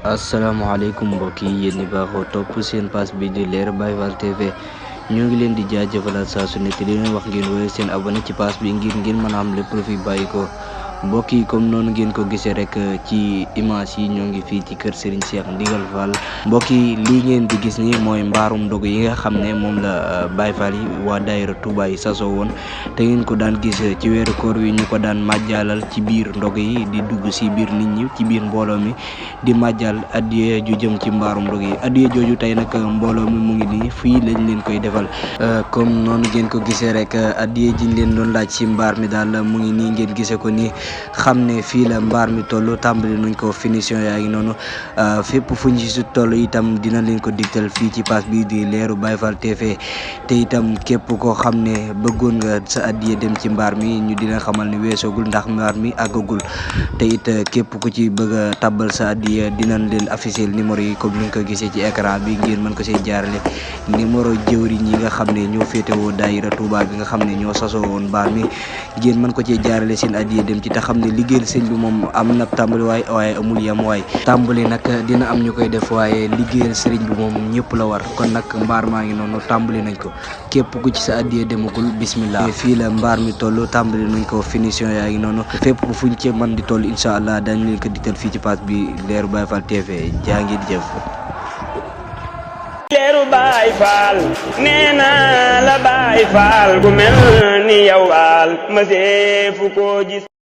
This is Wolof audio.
asalaamaaleykum mbokk yi yéen ñi baaxoo topp seen pass bi di Leral Baye Fall TV ñoo ngi leen di jaajëfalaat saa su nekk di leen wax ngeen woy seen abonné ci pass bi ngir ngeen mën a am lépp lu fi bàyyi ko mbokk yi comme noonu ngeen ko gisee rek ci image yi ñoo ngi fii ci kër Serigne Cheikh Ndigal Fall mbokk yi lii ngeen di gis ni mooy mbaarum ndog yi nga xam ne moom la Baye Fall yi waa daayira Touba yi sasoo woon te ngeen ko daan gis ci weeru koor wi ñu ko daan màjjaalal ci biir ndog yi di dugg si biir nit ñi ci biir mbooloo mi di màjjal addiye ju jëm ci mbaarum ndog yi addiye jooju tey nag mbooloo mi mu ngi nii fii lañ leen koy defal comme noonu ngeen ko gisee rek addiye jiñ leen doon laaj ci mbaar mi daal mu ngi nii ngeen gisee ko nii xam ne fii la mbaar mi toll tàmbali nuñ ko finition yaa ngi noonu fépp fu ñu si toll itam dina leen ko digtal fii ci pass bi di Leral Baye Fall TV te itam képp koo xam ne bëggoon nga sa addiye dem ci mbaar mi ñu dina xamal ne weesoogul ndax mbaar mi àggagul te it képp ku ci bëgg a tabbal sa addiye dinañ leen afficher numéro yi comme ni nga ko gisee ci écran bi ngeen mën ko see jaarale numéro jëwriñ yi nga xam ne ñoo féetewoo daayira Touba bi nga xam ne ñoo sasoo woon mbaar mi ngeen mën ko cee jaarale seen addiye dem ci te xam ne liggéeyal sëñ bi moom am na tàmbali waaye amul yam waay tàmbali nag dina am ñu koy def waaye liggéeyal sëriñ bi moom ñëpp la war kon nag mbaar maa ngi noonu tàmbali nañ ko képp ku ci sa addiye demagul bismillah fii la mbaar mi toll tàmbali nañ ko finition yaa ngi noonu fépp fuñ ci mën di toll incha allah dañ leen ko dikkal fii ci pass bi Leral Baye Fall TV jaa ngeen jëf. Leral Baye Fall nee na la Baye Fall gu mel ni yow waal ma seefu ko gis